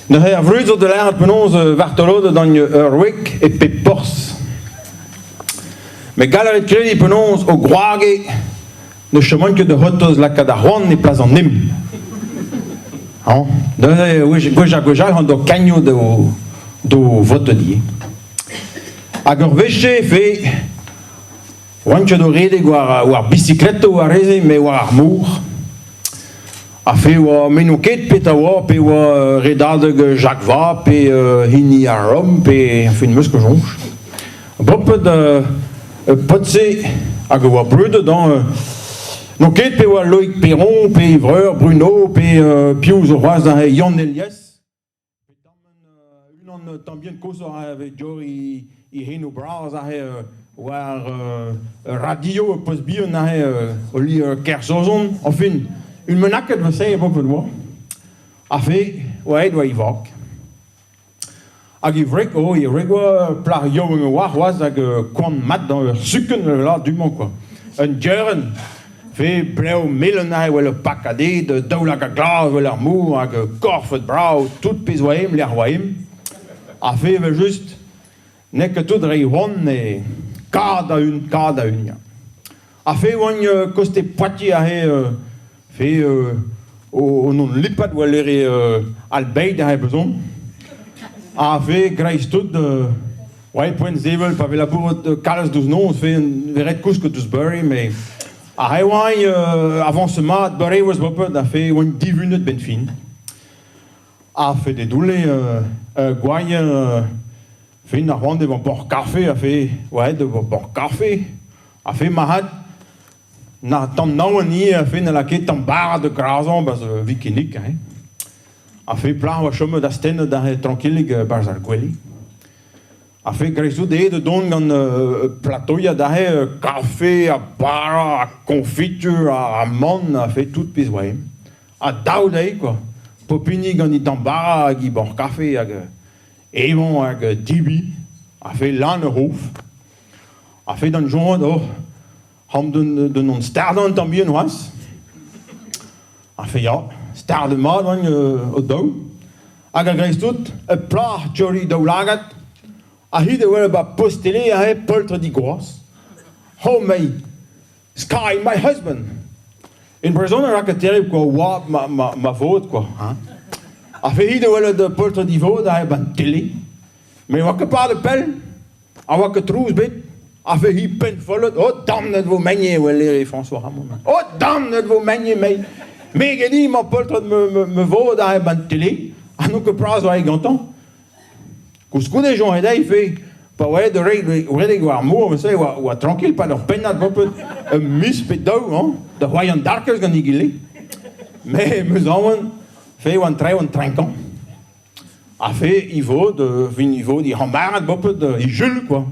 Neuze ar vrud zo da lâret penaos vartoloded an ur wreg e pep porzh. Met gall a rit krediñ penaos o gwrage ne chomont ket da c'hortoz lakaat ar c'hoant e plas an him. Hañ neuze gwech ha gwech all han do kagnoù d'o votet ivez. Hag ur wech-se fe 'Oan ket o redek war bisikletoù ar re-se met war ar mor. Ha fe 'oa me n'on ket petra 'oa pe 'oa redadeg Jacques Vabre pe hini ar Rom pe enfin 'meus ket soñj. Boped paotr-se hag a oa brudet hañ n'on ket pe 'oa Loïc Perron pe e vreur Bruno pe piv zo c'hoazh neuze Yann Eliès. Unan tamm bihan kozhoc'h a vez dior he c'henoù bras aze war radio post bihan aze o li Kersozon. Enfin, un bennaket 'vo-se boped 'oa. Ha fe 'oa aet war e vag. Hag e wreg, oh, e wreg 'oa plac'h yaouank a oa c'hoazh hag koant mat dans ur sukenn la du-mañ quoi. Un deurenn. Fe blev melen aze 'wel ur pakad ed, daoulagad glas 'wel ar mor hag korfet brav, tout pezh 'oa emm lec'h 'oa emm. Ha fe evel-just n'eo ket tout re c'hoant e kad a-un, kad a-un ya. Ha fe 'oan koste Poitiers aze fe o non lipat 'oa lere Albeid aze bezon. Ha fe dreist-tout Ouais, poent sevel pa vez labouret kalz diouzh noz, vez ret kousket diouzh beure, met ar re oaint avañset mat beure oas boped a fe oant divunet 'benn fin. Ha fe de doulle gwagn fin ar c'hoant evañ boc'h kafe a fe ouais d'evañ boc'h kafe a fe marc'had na tamm naon ivez a fe na lakaet tamm bara da grazañ 'barzh Wikinik hein. A fe plac'h oa chomet astennet aze trankilik 'barzh ar gwele. A fe greizout eo da dont gant platoiad aze kafe ha bara ha koñfitur ha amann a fe tout pezh 'oa eñ. Ha dav dezhi kwa. Pep hini gant e tamm bara hag e bank kafe hag evañ hag debriñ. A fe lan ur c'hof. A fe d'an joñd oh c'hamp d'un on stardañ un tamm bihan c'hoazh. A fe ya, stardet mat oant o-daou. Hag a-greiz-tout, ur plac'h joli daoulagad, ha hi da welet 'ba post tele aze poltred he gwaz. Oh mei, Sky, my husband! In brezhoneg a ra ket terribl kwa, oa ma, ma, ma vod kwa. Hein? Ha fe hi da welet poltred he vod aze 'ba'n tele. Met 'oa ket padet pell. A oa ket trouz bet, a fe hi pennfollet, oh damnet 'vo megnet 'wel ere François Hamon. Oh damnet 'vo megnet mei. Me gedi 'mañ poltred me vod aze 'ba'n tele, ha n'on ket pras oa gantañ. Koulskoude Jean Hedey fe, pa oa aet da redek war ar mor, se oa, oa tranquille 'pad ur pennad boped, un miz pe daou, hañ, da c'hoari an darkez gant egile. Me 'meus aon, fe oan traoù an trenkañ. Ha fe i vod, vin i vod, i c'hambarad boped, i jul quoi.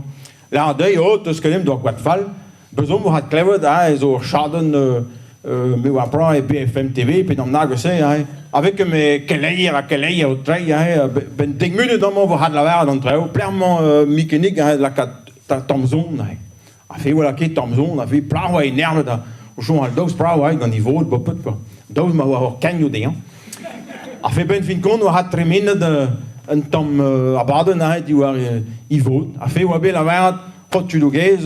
Lâr dezhi, oh, 'teus ket doa gwad fall. Bezomp oc'h klevet, ah, zo ur chadenn me oa prañ e BFM TV pe d'an nag-se, hein. Avec me keleier ha keleier o treiñ, hein, ben dek munut amañ vo hadlavaret an traoù. Pelec'h 'mañ Mikenig, hein, lakaat tamm son, hein. Ha fe 'oa lakaet tamm son, ha fe plac'h oa enervet ha o soñjal daoust pra oa gant e vod boped quoi. Daoust ma oa ur kagnoù dezhañ. Ha fe benn fin kont oa tremenet un tamm abadenn aze diwar e vod. Ha fe oa bet lavaret oh tudoù gaezh,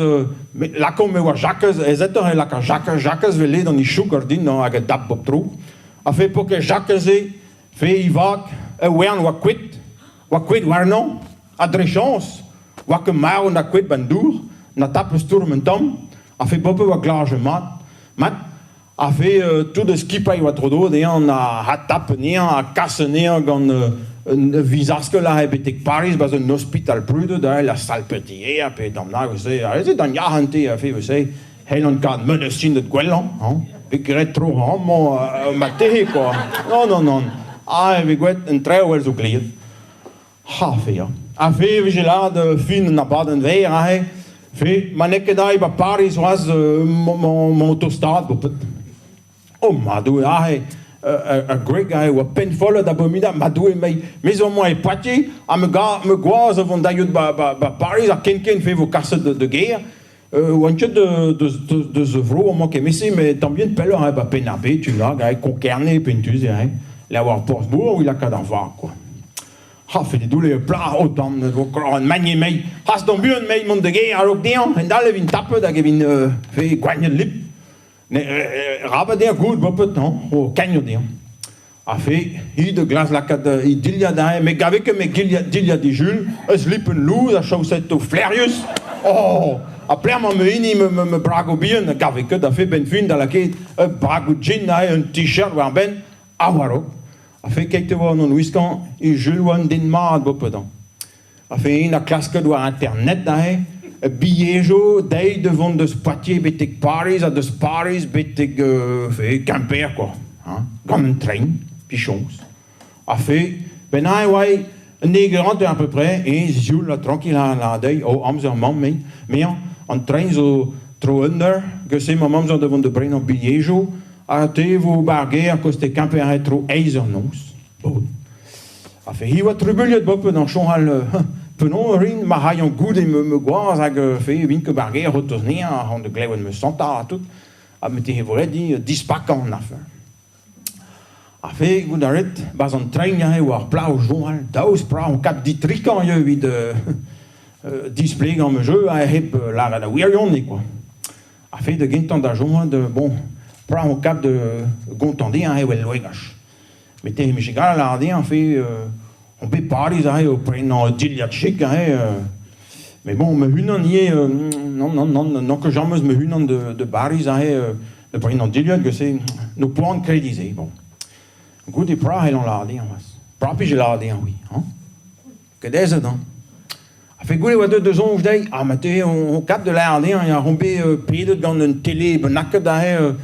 lakaomp e oa Jakez, aezetoc'h e laka Jakez, Jakez 'vez ledan e chouk ordin hag a dap bep tro. Ha fe po ket Jakez-se, fe e vag, e wern oa kuit, oa kuit warnañ. Ha dre chañs 'oa ket marv na kouezhet 'ba'n dour, na tapet stourm un tamm, a fe boped 'oa glajet mat. Mat, a fe tout e skipailh 'oa tro-dro dezhañ ha adtap anezhañ ha kas anezhañ gant un vizaskell aze betek Pariz 'barzh un ospital brudet aze, la Salpêtrière pe d'an nag-se. Aze d'an yac'h-ante a fe se c'hellan kaout medesined gwellañ, hañ. Vez graet tro amañ marteze quoi. Non, non, non. Ah, e vez gwraet un traoù 'vel zo klevet. Ha fe, ya. Ha fe e vije lâret fin an abadenn verr aze. Fe, ma n'eo ket aet 'ba Pariz c'hoazh mañ o tostaat boped. Oh ma Doue aze, ar gwreg aze oa pennfollet abominabl, ma Doue, me, me zo amañ e Poitiers ha ma ma gwaz o vont da yout 'ba 'ba Pariz ha ken-ken fe 'vo kaset da gêr. Oan ket deus vro amañ kement-se, met tamm bihan pelloc'h 'ba Penn-ar-Bed tu là, Konkerne pe en tu-se, hein. Lec'h war Porzh-Mor, 'vit lakaat ar vag quoi. Ha fede doulle pla o tamm vo an magn mei. Hast d'an buan mei mont da gêr a-raok dezhañ, hend-all e vin tapet hag e vin fe gwagnet lip. Ne rabat dezhañ goût bopet hañ, o kagno dezhañ. Ha fe, hi da glas lakaat he dilhad aze, me gave ket me dilhad dijul, eus lipen louz ha chaoseto flerius. Oh! Ha plec'h 'mañ ma hini ma bragoù bihan a gave ket, ha fe benn fin da lakaet ur bragoù jean aze, un t-shirt war-benn, ha war-raok. Ha fe keit e oa an wiskañ, e Jules oa un den mat bopet hañ. Ha fe int a klasket war internet aze, bilhejoù dezhi da vont deus Poitiers betek Pariz ha deus Pariz betek fe Quimper quoi, hein, gant un tren, pichoñs. Ha fe, ben aze oa un eger à peu près, e sioul ha tranquille ha dezhi, oh amzer mamm me, meañ, an tren zo tro un eur, gese mam amzer da vont da brenañ bilhejoù, Ha te vo 'ba ar gêr koste Kemper e-tro eizh eur noz. Bon. Ha fe hi oa trubuilhet bopet an soñjal penaos rin ma raio goude ma gwaz hag fe vin ket 'ba ar gêr o tourneañ a da glevet ma santañ ha tout. Ha me te vo ret din dispakañ an afer. Ha fe goût a rit, 'barzh an tren neuze oa ar plac'h o soñjal, daoust petra on kap ditrikañ ivez evit displegañ ma jeu hep lâret ar wirionez quoi. A fe da gentañ da soñjal da bon petra on kap da gontañ dezhañ eo el loegaj. Met te 'mije gallet lâret dezhañ fe on bet Pariz aze o prenañ dilhad chik aze met bon ma-unan ivez non non non n'on ket james ma-unan da Bariz aze da brenañ dilhad gant-se n'ho poan krediñ se bon. Goude petra c'hellan lâret dezhañ c'hoazh? Petra 'pije lâret dezhañ c'hwi hañ? Ket aezet hañ. Ha fe goude e oa deuet da soñj dezhi, ah ma te on kap da lâret dezhañ ya on bet pedet gant un tele bennaket aze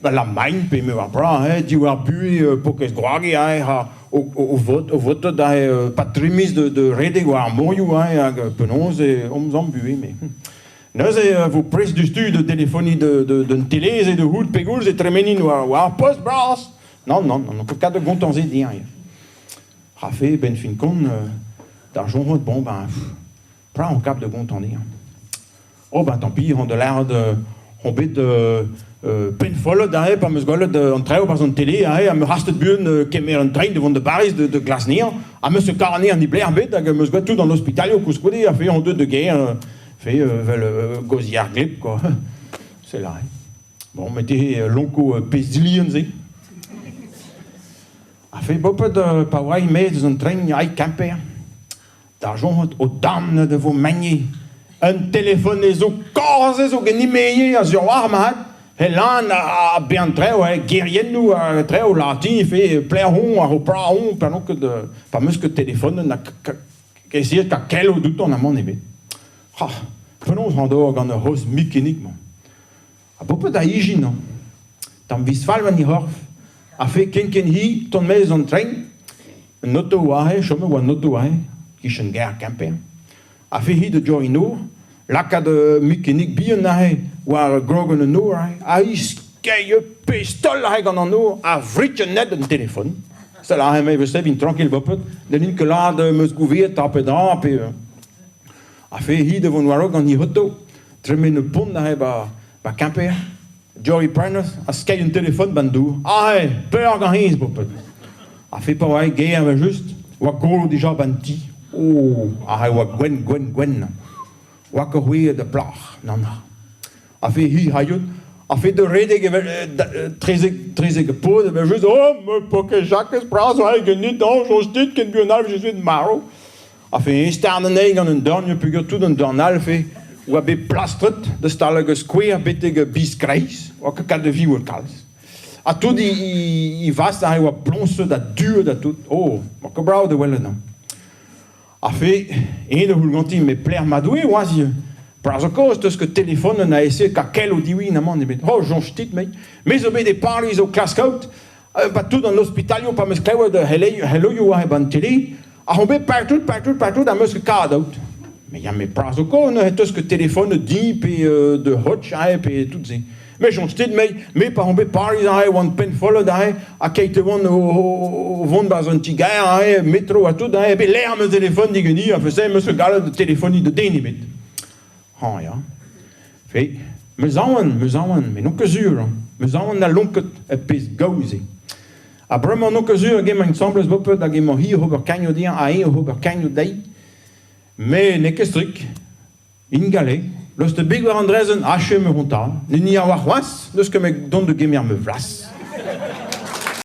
ba l'Allemagne pe me oar bras aze diwar buhez paourkaezh gwrage aze ha o vot o votet aze patrimiz de redek war ar morioù aze hag penaos e omp zamm buhez me. Neuze e vo prest diouzhtu da delefoniñ d'un tele se da c'hoût pegoulz e tremenin war ar post bras. Nann, nann, n'on ket kat da gontañ se dezhañ. Rafe, benn fin kont, d'ar soñj bon ben, petra on kap da gontañ dezhañ. Oh ben tant pis, on da lâret on bet pennfollet aze pa 'm eus gwelet an traoù 'barzh an tele aze ha 'm eus hastet buan kemer un tren da vont da Bariz da glask anezhañ ha 'm eus ket karet anezhañ niblec'h ebet hag 'm eus gwelet tout an ospitalioù koulskoude ha fe on deuet da gêr fe 'vel gozhier gleb quoi. C'est là. Bon, mettez lonko pezh dilien-se. A fe boped pa oa e-maez eus an tren ai Kemper, da soñjal o darn da vo magnet. Un telefon e zo karzh zo ganimp ivez a-ziwar mat. He lan a bezañ traoù, he geriennoù ha traoù latin fe plec'h on ha pra on pa n'on ket pa 'meus ket telefon na ket ka keloù doutan amañ ebet. Ha penaos 'ran d'ober gant ur c'hozh mikennig-mañ? Ha boped a ijin hañ. Tamm viz fall war he c'horf. A fe ken-ken-hi tont maez an tren, un oto oa aze, chomet oa un oto aze, kichen gêr Kemper. A fe hi da doriñ nor, lakaat ur mikennig bihan aze war grogenn an nor aze, ha hi skeiñ ur pezh-taol aze gant an nor, ha vritchen net an telefon. Sell aze me 'vez vin trankil boped, ne n'int ket lâret 'm eus gouvezet tapet dra pe... A fe hi da vont war-raok gant he oto, tremen ur pont aze 'ba 'ba Kemper, Jory Prentice a skeiñ un telefon 'ba'n dour. Aze, peur gant hennezh, boped. A fe pa oa gêr evel-just, oa golo dija 'ba'n ti. Oh, aze oa gwenn, gwenn, gwenn. Oa ket c'hwezhet da plac'h, nann. A fe hi hailhot, a fe da redek evel trezek trezek ar pod evel-just, oh, me po ket Jakez bras oa ganit, oh, soñj dit ken buan all je suis marv. A fe stern anezhi gant un dorn peogwir tout an dorn all fe oa bet plastret da stalag eus skouer betek biz kreiz, oa ket kat da viv kalz. Ha tout i vast aze oa bloñset ha duet ha tout. Oh, oa ket brav da welet hañ. A fe, eñ da c'houl ganti met plec'h ma Doue oa ivez. Petra zo kaoz 'teus ket telefon na ese ka kello diwin amañ nemet. Oh, soñj dit, mate. Me zo bet e Pariz o klask kaout 'ba tout an ospitalioù pa 'm eus klevet c'heloioù aze 'ba an tele, ha on bet partout, partout, partout ha 'm eus ket kavet out. Mais ya, met petra zo kaoz neuze 'teus ket telefonet din pe de hotch aze pe tout se. Me soñj dit, me, me pa on bet Pariz aze oan pennfollet aze ha keit e oan o vont 'barzh un ti-gar aze, metro ha tout aze, bet lec'h 'm eus telefon diganin, ha se 'm eus ket gallet telefoniñ da den ebet. Hañ ya. Fe, 'm eus aon, 'm eus aon, met n'on ket sur, 'm eus aon na lonket ar pezh gaou-se. Ha bremañ n'on ket sur hag emañ asambles boped hag emañ hi oc'h ober kagnoù dezhañ ha eñ oc'h ober kagnoù dezhi. Me n'eo ket strik. Ingal eo. Lost beg war an draezhenn, achu emañ hon tad. N'hini a oar c'hoazh, n'eus ket met dont da gemer ma flas.